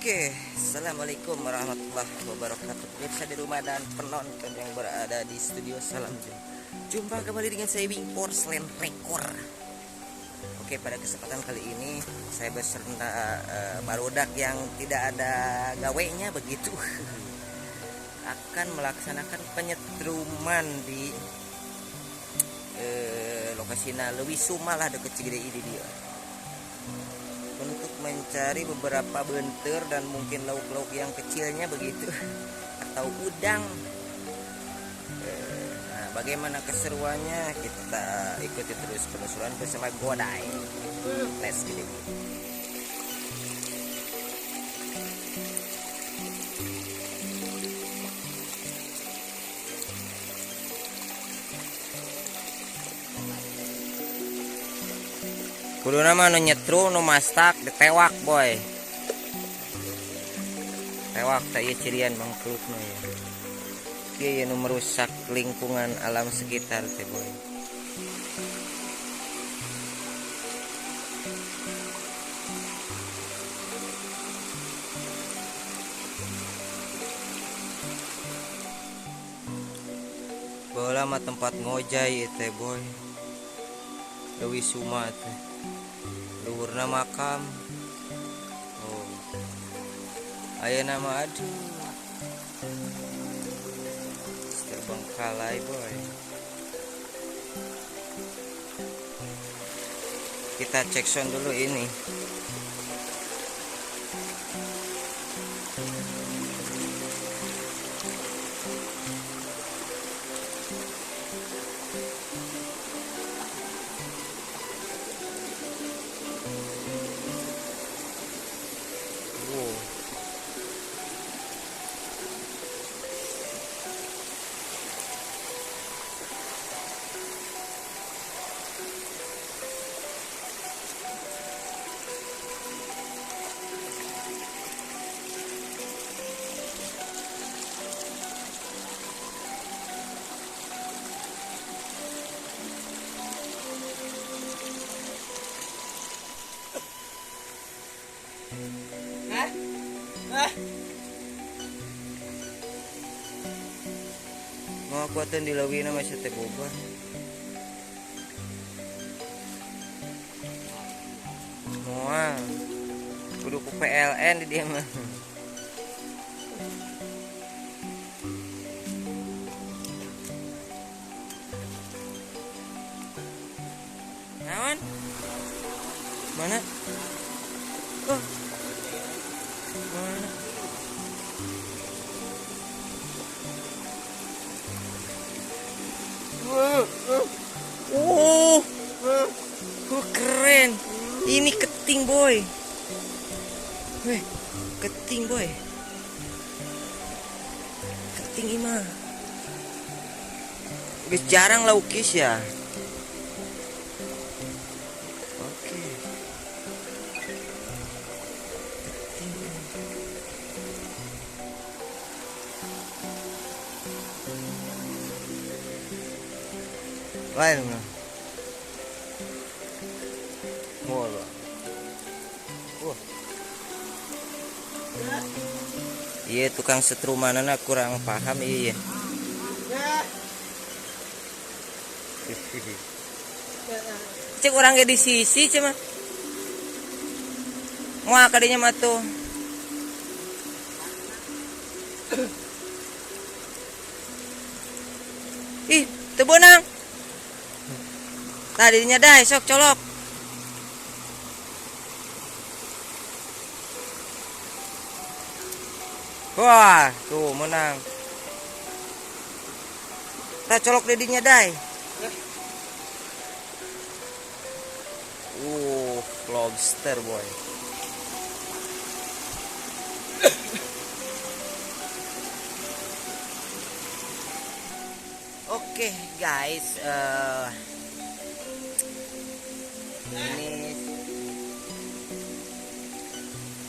Oke, assalamualaikum warahmatullahi wabarakatuh. Pemirsa di rumah dan penonton yang berada di studio Salam Jumpa. Jumpa kembali dengan saya Wing Porcelain Rekor. Oke, pada kesempatan kali ini saya beserta barudak yang tidak ada gawenya begitu akan melaksanakan penyetruman di lokasi Leuwi Suma lah, dekat Cigede ini dia, untuk mencari beberapa bentir dan mungkin lauk-lauk yang kecilnya begitu atau udang. Nah, bagaimana keseruannya, kita ikuti terus penelusuran bersama Godai. Let's get it. Kudu nama nu nyetrum nu mastak ditewak boy. Tewak tak ieu cirian mangklukna ya. Kieu nu merusak lingkungan alam sekitar teh boy. Baheula mah tempat ngojay teh boy. Leuwi Suma teh. Luhurna makam. Oh. Ayeuna mah aduh. Terbengkalai boy. Kita cek sound dulu ini. Mau kuatan di leuwina masih teh boba. Moal. Kudu ku PLN di dia mah. Naon? Mana? Oh. Mana? Oh, keren. Ini keting boy. Weh, keting boy. Keting ima. Guys, jarang laukis ya. Oke. Keting. Lain mah. Wah. Wah. Iya, tukang setrumanana kurang paham iya. Cek urang ge di sisi cuma. Moal kadinya mah tuh. Ih, teu beunang. Tah didinya dai sok colok. Wah, tuh menang. Tah colok didinya dai. Lobster boy. Oke, guys, ini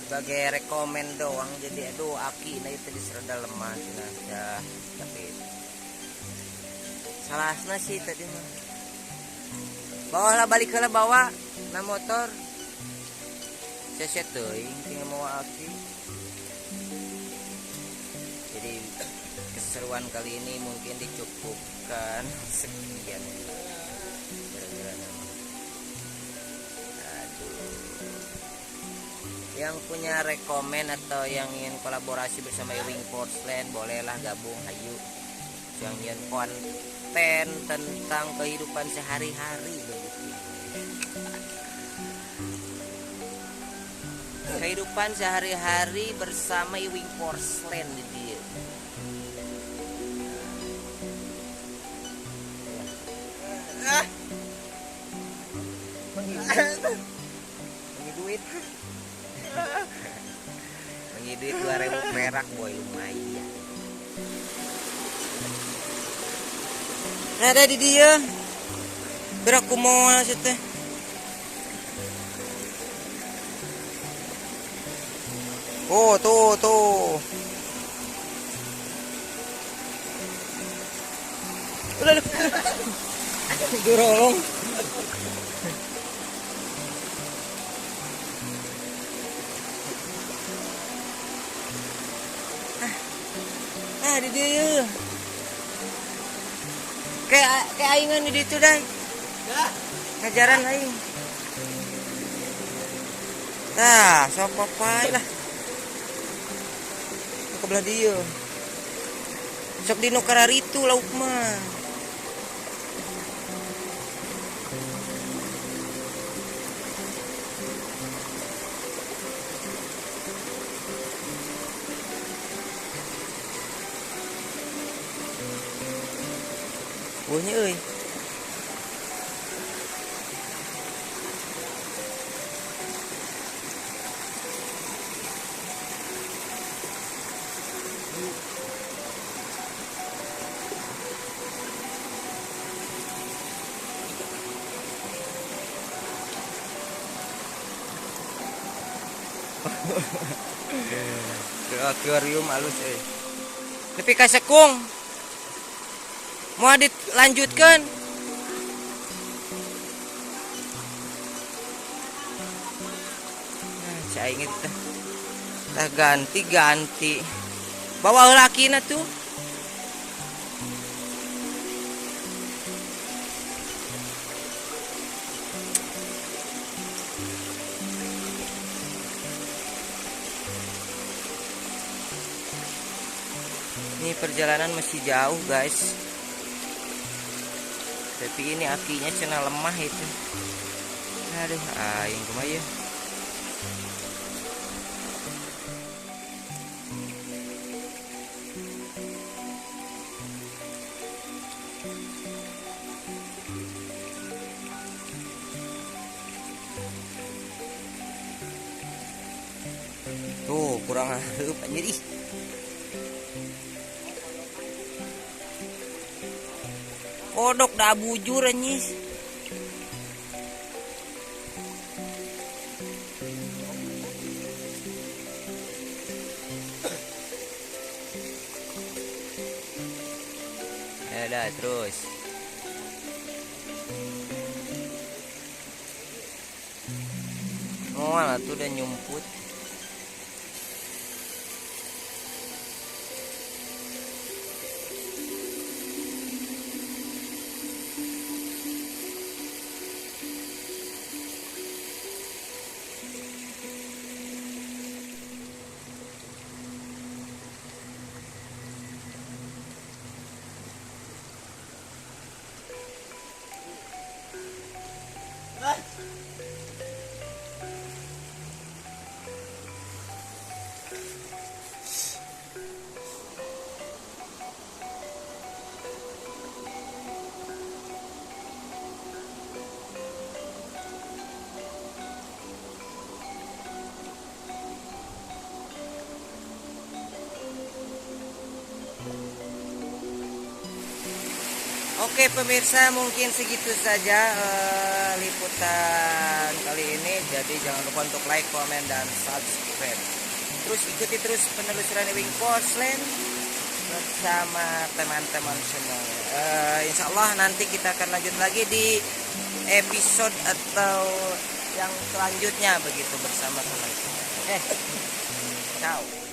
sebagai rekomen doang. Jadi aduh aki nah itu diserada lemah nah, ya, tapi salahnya sih tadi mah. Bawalah balik ke lah bawa na motor. Seset teuing tinggal mau aki. Jadi keseruan kali ini mungkin dicukupkan sekian. Gara-gara nama. Aduh. Yang punya rekomen atau yang ingin kolaborasi bersama Ewing Porcelain bolehlah gabung, hayu. Yang ingin konten tentang kehidupan sehari-hari begitu. Kehidupan sehari-hari bersama Ewing Porcelain di dia. Mengi duit. Mengi duit 2000 perak boy, lumayan. Nah, ada di dia. Gerak kumaha sih teh. Oh, tuh, tuh. Udah, udah. Dorong. Ah, di dia. Kayak kayak aingan di ditu dai. Ngajaran aing. Tah, sok papai lah. Ke belah dieu. Sok di nu kararitu lauk mah. Buahnya euy. Ke akuarium halus euy. Nepi ka sekung. Mau dilanjutkan? Nah, saya ingat teh. Tah ganti-ganti. Bawa lakina tuh. Ini perjalanan masih jauh, guys. Tapi ini akinya cena lemah itu. Aduh, aing kumaha ya. Tuh, kurang hareup anjir ih. Kodok dah bujur anjis. Ya dah terus. Moal tuh udah nyumput. Oke pemirsa, mungkin segitu saja liputan kali ini. Jadi jangan lupa untuk like, komen, dan subscribe. Terus ikuti terus penelusuran Ewing Porcelain bersama teman-teman semua. Insya Allah nanti kita akan lanjut lagi di episode atau yang selanjutnya begitu bersama teman-teman. Oke, ciao.